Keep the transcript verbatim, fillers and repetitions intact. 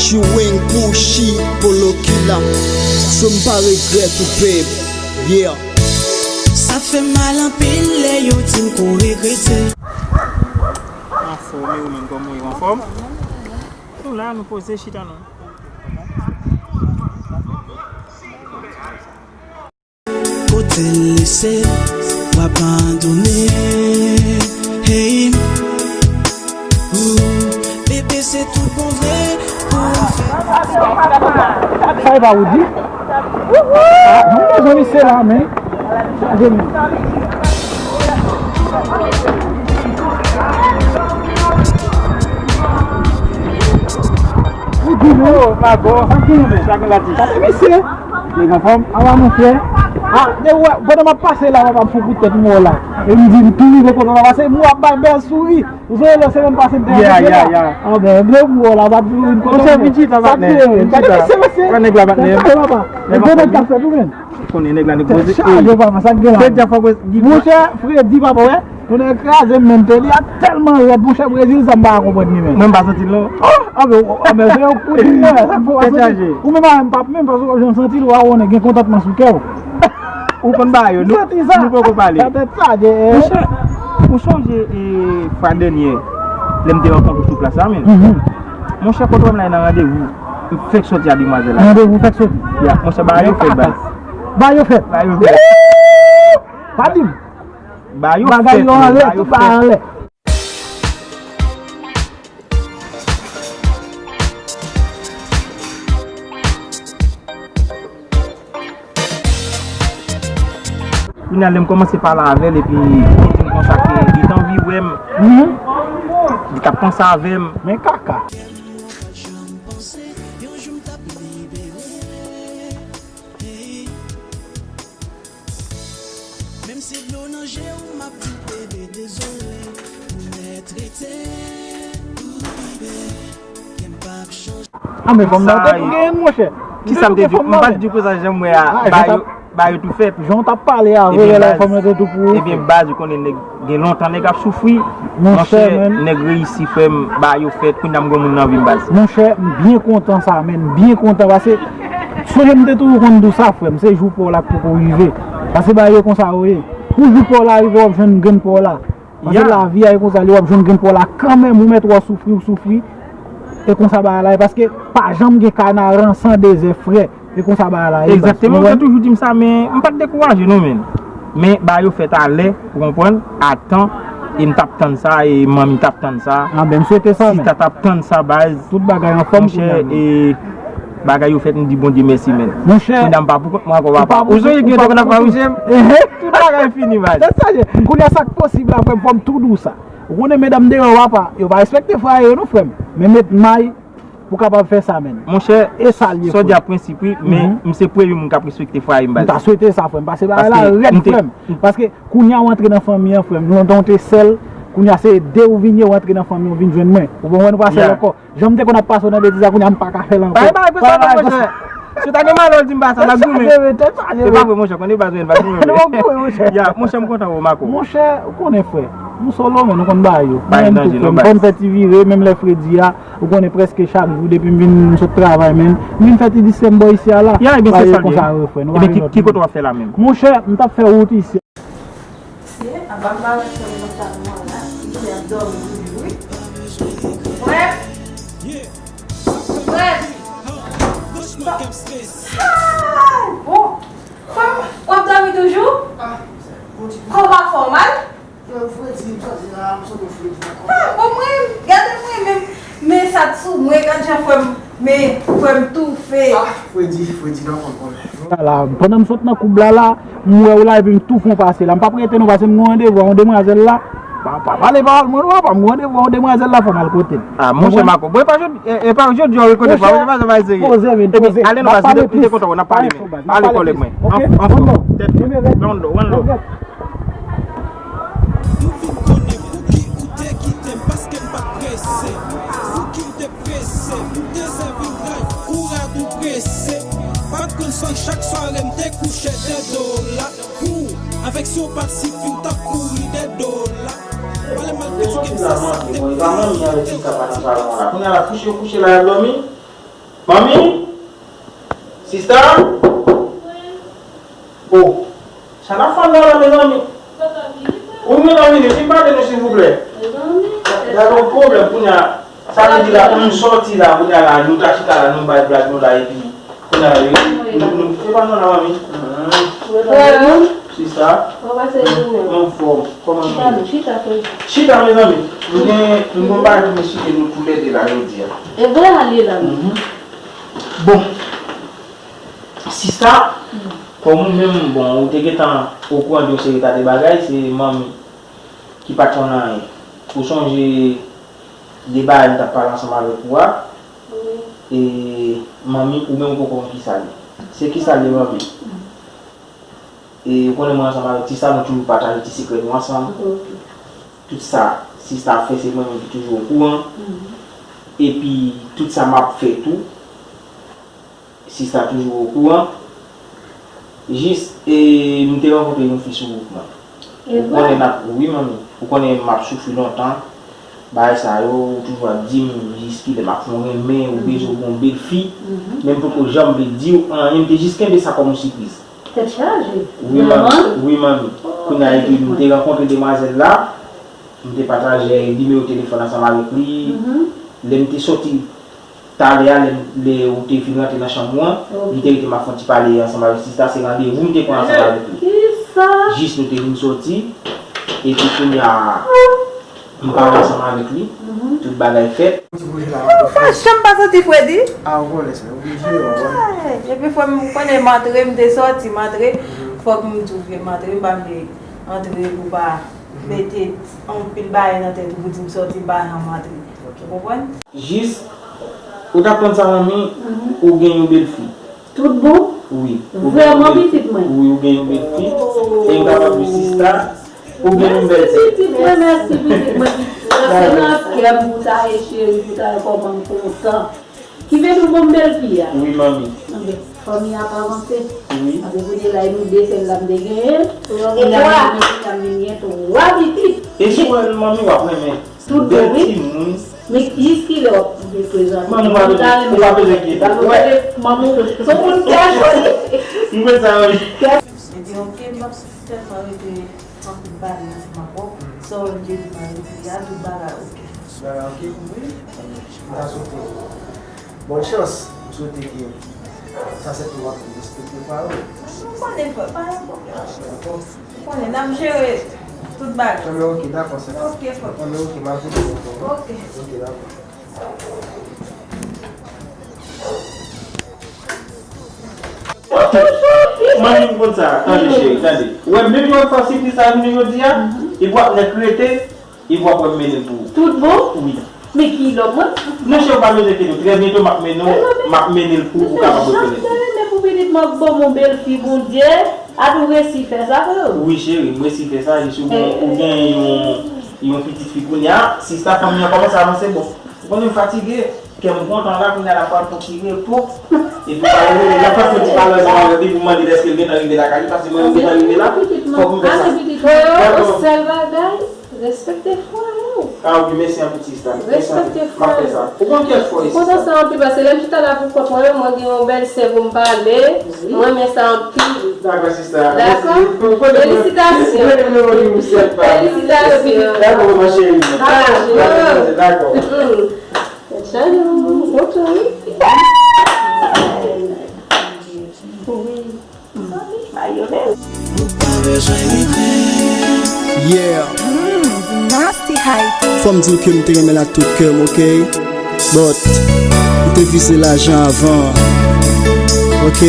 Chewing Kushi Polo Killa. So m pa regrèt ou, babe. Yeah. Sa fè mal anpil lè yo di m ko regrete. Anfòme ou menm, kòman w ye, w anfòm? Nou la, nou poze chita nou. Kote l lese w abandone. Hey, ooh, bebe se tout bon vre pou fè. Sa e pa Woody? Ah, nou bezwen misye la, men. Chaje men. Woody, men. Oh, mago. Sa gen, men. Sa gen la di. Sa gen misye. Nèg anfòm. Awa, monchè. Ah, men wè, pandan m ap pase la, papa, m fon kout tèt m wè w la. E m di, m tou rive kote w la, paske m wè w ap bay bèl souri. Ou sonje lè semèn pase m te avèk li la? Ah, ben, m te wè w la, m ap vin kontan. Monchè, vin chita, patnè. Vin chita. Gade misye, mesye. Wè nèg la, patnè. Gade, papa. E gwo nèg k ap fèt ou menm? Ou konnen nèg la, nèg poze. Tèt chaje, papa, sa k gen la? Fredi, fòk di. Monchè, Fredi, papa, wè. Tonnè kraze m, men tèt li a tèlman rèd, monchè, Brezil sa m pa ka konprann li menm. Mwen m pa santi l non. Oh, anben, anben, se yon kou di mwen, sa k fè w pa santi. Ou menm a menm p ap menm, paske w ap janm santi l, w a konnen gen kontantman sou kè w. Ou konn ba yo, nou, nou poko pale. Sa tèt chaje, eh. Monchè, ou sonje, eh, fwa dènye, lè m te rankontre w sou plas la, men. Monchè, kote w wè m la, nan randevou. M fèk soti a demwazèl la. Randevou fèk soti? Ya, monchè, ba yo fèt, baz. Ba yo fèt? Ba yo fèt. Pa di m. Ba yo fèt, men, ba yo fèt. Kounye a, lè m kòmanse pale avè l, epi li di m konsa ke li t anvi wè m. Li t ap panse avè m. Men kaka. Menm si dlo nan je w, m ap di bebe dezole. Mwen trete ou bebe, men m p ap chanje. Ah, men fanm nan te tou genyen, monchè. Kisa m te di? M pa t di konsa, jan m wè a, ba yo, ba yo tou fèt. Jan w t ap pale a, vrè la, fanm nan te tou pou ou. Ebyen, baz, ou konnen nèg, gen lontan nèg ap soufri. Monchè, nèg reyisi, frè m, ba yo fèt, kounye a m granmoun nan vi m, baz. Monchè, m byen kontan sa, men, m byen kontan, paske sonje m te toujou konn di w sa, frè m, se jou pa w la k poko rive. Paske bagay yo konsa yo ye. Pou jou pa w la rive, w ap jwenn grenn pa w la. Paske lavi a e konsa li, w ap jwenn grenn pa w la kanmenm, ou mèt wè w soufri, w soufri. E konsa bagay la ye, paske pa janm gen Kanaran san dezè, frè. E konsa bagay la ye, baz. Egzakteman, ou te toujou di m sa, men m pa t dekouraje non, men. Men bagay yo fèt a lè, ou konprann, a tan, e m t ap tann sa, e manmi t ap tann sa. Ah, ben, m swete sa, men. Sista t ap tann sa, baz. Tout bagay anfòm kounye a, men. Monchè, e bagay yo fèt, m di Bondye mèsi, men. Monchè, kounye a m pa pou kont mwen ankò, papa. Ou sonje gen tan n ap fè, monchè? Tout bagay fini, baz. Tèt chaje. Kounye a sa k posib la, frè m, fò m tou di w sa. Ou konnen medam deyò, papa, yo pa respekte fwaye yo non, frè m. Men met may pou kapab fè sa, menn. Monchè, e sa l ye, frè m. Sa w di a prensip, wi, men m se premye moun k ap respekte fwaye m, baz. M ta swete sa, frè m, paske bagay la rèd, frè m. Paske kounye a w antre nan fanmi an, frè m. Lontan w te sèl, kounye a se de ou vin ye, w antre nan fanmi an, w vin jwenn mwen. Ou konprann, ou pa sèl ankò. Jan m te konn ap pase w nan betiz la, kounye a m pa ka fè l ankò. Bay, bay, konsa non, monchè. Si w ta gen malè w di m pa sa, n ap goumen. Tèt chaje, tèt chaje. E pa vre, monchè, konnen pa jwenn, pa goumen vre. N ap goumen, monchè. Ya, monchè, m kontan wè w, Mako. Monchè, ou konnen, frè. Nou se lòm, nou konn bagay yo. Mwen menm tou, frè m, fò m fè ti vire, menm lè Fredi a, ou konnen prèske chak jou depi m vin, m sot travay, menn. M vin fè ti distè m bò isi a la. Ya, ebyen, se sa l ye. Bagay konsa, frè, nou pa gen lòt. Ebyen, ki, ki kote w ap fè la menm? Monchè, m t ap fè wout isi. Mesye, aba m ba wè fè m nan chalman la, li ap dòmi toujou wi. Frè m! Frè m! Ay, bon! Frè m, w ap dòmi toujou? Kò w pa fè w mal? Fredi, m soti la, m soti Fredi ankò. Ah, bon, mwen, gade mwen menm, men sa t sou mwen, gad jan frè m, men frè m toufe. Ah, Fredi, Fredi nan kòl, kòl. Ala, pandan m sot nan koub la la, m wè w la epi m tou fon pase la. M p ap rete non, paske m gen yon randevou a yon demwazèl la. Pa, pa pale pawòl mwen non, papa, m gen yon randevou a yon demwazèl la, fò m al kote l. Ah, monchè Mako, bon, e pa jodi, e, e pa jodi a w rekonèt mwen, monchè, pa, pa serye. Poze, men, poze. Ebyen, ale non, baz, m te kontan wè, n ap pale, men. Ale kòlèg mwen. Anfòm, tèt, one love, one love. Nou vin konnen pouki ou te kite m, paske m pa t prese. Pouki ou te prese, m te sèvi w drive, ou rad ou prese. Pa t konn si chak sware m te kouche dè do w la. Ou, avèk si w pa t sifi, w t ap kouri dè do w la. Pale m mal kritike m, se sa te. Kounye a la, kouche, kouche la, y ap dòmi. Manmi? Sista? Oh, sa n ap fè anndan la, mezanmi? Ou mwen nan minit, vin pale nou, silvouplè. Gade yon pwoblèm kounye a. Sa vle di la, pou nou sòti la, kounye a la, nou ta chita la, nou bay blag nou la, epi kounye a la, nou, nou, nou, se pa nou la, manmi. Frè m, sista, mwen anfòm. Kòman nou ye? Chita, mezanmi. Nou gen, nou gen yon bagay pou nou esplike nou toulède la, jodi a. E vre, ale la. Bon, sista, kòm ou menm, bon, ou te gentan okouran de yon seri ta de bagay, se manmi ki pa t konn anyen. Ou sonje de bagay m t ap pale ansanm avèk ou a? Wi. E manmi, ou menm ou poko konn kisa l ye. Se kisa l ye, manmi? E ou konnen mwen ansanm avèk sista, nou toujou pataje ti sekrè nou ansanm. Ok. Tout sa sista ap fè, se mwen menm ki toujou okouran. Epi tout sa m ap fè tou, sista toujou okouran. Jis, e, m te rankontre yon fi sou wout mwen. Ou konnen n ap, wi, manmi. Ou konnen m ap soufri lontan. Bagay sa yo, ou toujou ap di m, jis kilè m ap fè w renmen, ou bezwen w gen yon bèl fi. Men m poko janm vle di w anyen, m te jis kenbe sa kòm yon sipriz. Tèt chaje. Wi, manmi. Wi, manmi. Kounye a, epi m te rankontre demwazèl la, m te pataje nimewo telefòn ansanm avèk li. Lè m te sòti talè a, lè, lè ou te fin rantre nan chanm ou an, m te rete m ap fè yon ti pale ansanm avèk sista, se randevou m te pran ansanm avèk li. Jis nou te vin sòti, epi kounye a, m pale ansanm avèk li, tout bagay fèt. Ou pa janm pa santi fredi? Ay, epi frè m, ou konnen m antre, m te sòti, m antre, fòk m di w ke m antre, m pa vle antre pou pa mete anpil bagay nan tèt ou pou di m sòti, m pa janm antre. Ou konprann? Jis, ou t ap tann sa, manmi, ou gen yon bèl fi. Tout bon? Wi. Vrèman, pitit mwen? Wi, ou gen yon bèl fi. E m kapab di sista, ou gen yon bèl fi. Mèsi, pitit mwen, mèsi, pitit mwen. Se nan kè m pou ta ye, cheri, pou ta ye, kòman m kontan. Ki vle di w ban m bèl fi a? Wi, manmi. Anben, fanmi a pa vanse. Wi. Apre kounye la, e nou de sèl la m te genyen. Kounye a, m vin gen twa pitit. E si w wè l, manmi, w ap renmen. Tout bon, wi. Bèl timoun. Men jiskilè w ap prezante? Manmi, ou pa bezwen, ou pa bezwen enkyete w. Wè. Manmi, se yon moun ki a joli. M kwè sa, wi. Ebyen, ok, m p ap sèlman rete anpil pale ansanm avè w. Sa w wè m te di m a retire a, tout bagay ok. Bagay ok? Wi. M ta swete bòn chans. M swete ke sa sèt ou ap respekte pawòl. Ou konnen frè, pa gen pwoblèm. Dakò. Ou konnen, n ap jere tout bagay. Anben, ok, dakò, sè. Ok, frè. Anben, ok, m ap koute w ankò. Ok. Ok, dakò. Manmi m konn sa, tande cheri, tande. Ou wè menm jan w fè sipriz sa vini jodi a, epi w ap nèk rete, epi w ap wè m mennen l pou ou. Tout bon? Wi. Men ki lòm mwen? Non cheri, ou pa bezwen enkyete w. Trè byento m ap mennen w, m ap mennen l pou ou, pou w kapab rekonèt li. Jan m te renmen pou pitit mwen ban m yon bèl fi, Bondye, a tou resi fè sa, frè? Wi cheri, m resi fè sa, jis ou gen, ou gen yon, yon pitit fi kounye a, sista fanmi an kòmanse avanse bon. Ou konnen m fatige. Kè m kontan la, kounye a l ap pral pran ti repo. Epi m pral rele l, l ap pase yon ti pale ansanm avèk li pou m mande l èske l gentan rive lakay li, paske mwen menm m gentan rive la. Fòk m fè sa. Frè, yon sèl bagay, respekte frè w. A wi, mèsi anpil sista. Mèsi anpil. M ap fè sa. Ou konn kiyès frè w ye sista? M kontan sa anpil, paske lè m chita la pou kont mwen, mwen gen yon bèl sè pou m pale. M renmen sa anpil. Dakò sista. Dakò? Felisitasyon. Felisitasyon. Dakò, ma chérie. Dakò. Tèt chaje, manman, m kontan, wi. Wi. Ay, yo menm. Yeah. Mm, nasty height. Fò m di w ke m te renmen l ak tout kè m, ok? But, m te vize lajan avan, ok?